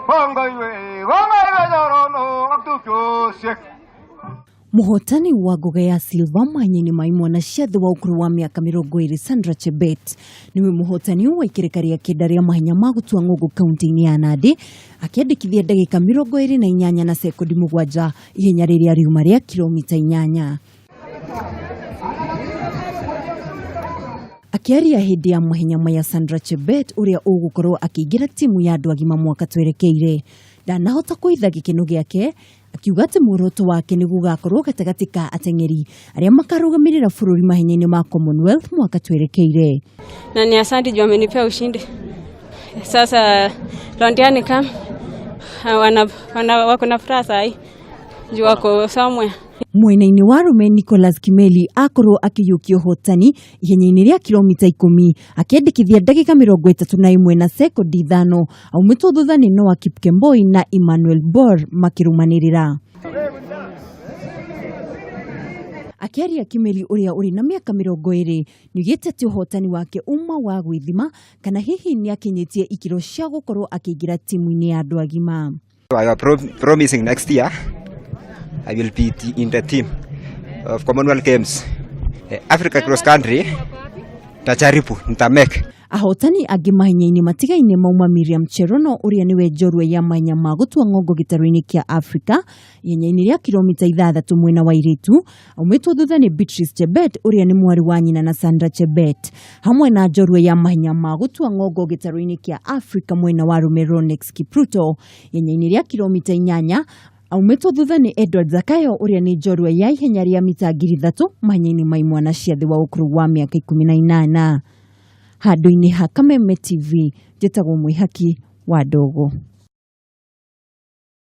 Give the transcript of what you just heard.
Kongoi kongoi choronok ak tupchosiek. Mũhotani wa ngoga ya silver mahenya-inĩ ma imwana cia thĩ wa ũkũrũ wa mĩaka 20 Sandra Chebet nĩwe mũhotani wa ikereka rĩa kenda rĩa mahenya ma gũtua ng'ũngũ kaunti-inĩ ya Nandi akĩandĩkithia ndagĩka 28 na sekondi 7 ihenya rĩrĩa riuma rĩa kilomita 8. Akĩaria hĩndĩ ya mahenya maya Sandra Chebet ũrĩa ũgũkorwo akĩingĩra timu ya andũ agima mwaka twerekeire ndanahota kũhitha gĩkeno gĩake akiuga atĩ muoroto wake nĩ gũgakorwo gatagatĩ ka ateng'eri arĩa makarũgamĩrĩra bũrũri mahenya-inĩ ma Commonwealth mwaka twerekeire. Na ni asante juu amenipea ushindi. Sasa Londiani kam wana wako na furaha sahi juu wako somewhere. Mwena-inĩ wa arũme Nicholas Kimeli akorwo akĩiyũkia ũhotani ihenya-inĩ rĩa kilomita 10 akĩandĩkithia ndagĩka 31 na sekondi 5 aumĩtwo thutha nĩ Noah Kipkemboi na Emmanuel Bor makĩrũmanĩrĩra. Akĩaria Kimeli ũrĩa ũrĩ na mĩaka 20 nĩoigĩte atĩ ũhotani wake uma wa gwĩthima kana hihi nĩakinyĩtie ikĩro cia gũkorwo akĩingĩra timu-inĩ ya andũ agima. I am promising next year I will be in the team of Commonwealth Games. Africa Cross Country tajaribu nitamake. Ahotani angĩ mahenya-inĩ matigaine mauma Miriam Cherono ũrĩa nĩwe njorua ya mahenya ma gũtua ng'ongo gĩtarũ-inĩ kĩa Africa ihenya-inĩ rĩa kilomita 6 mwena wa airĩtu aumĩtwo thutha nĩ Beatrice Chebet ũrĩa nĩ mwarĩ wa nyina na Sandra Chebet hamwe na njorua ya mahenya ma gũtua ng'ongo gĩtarũ-inĩ kĩa Africa mwena wa arũme Ronex Kipruto ihenya-inĩ rĩa kilomita 8 aumĩtwo thutha nĩ Edward Zakayo ũrĩa nĩ njorua ya ihenya rĩa mita 3000 mahenya-inĩ ma imwana cia thĩ wa ũkũrũ wa mĩaka 18. Handũ-inĩ ha Kameme TV njĩtagwo Mwĩhaki wa Ndogo.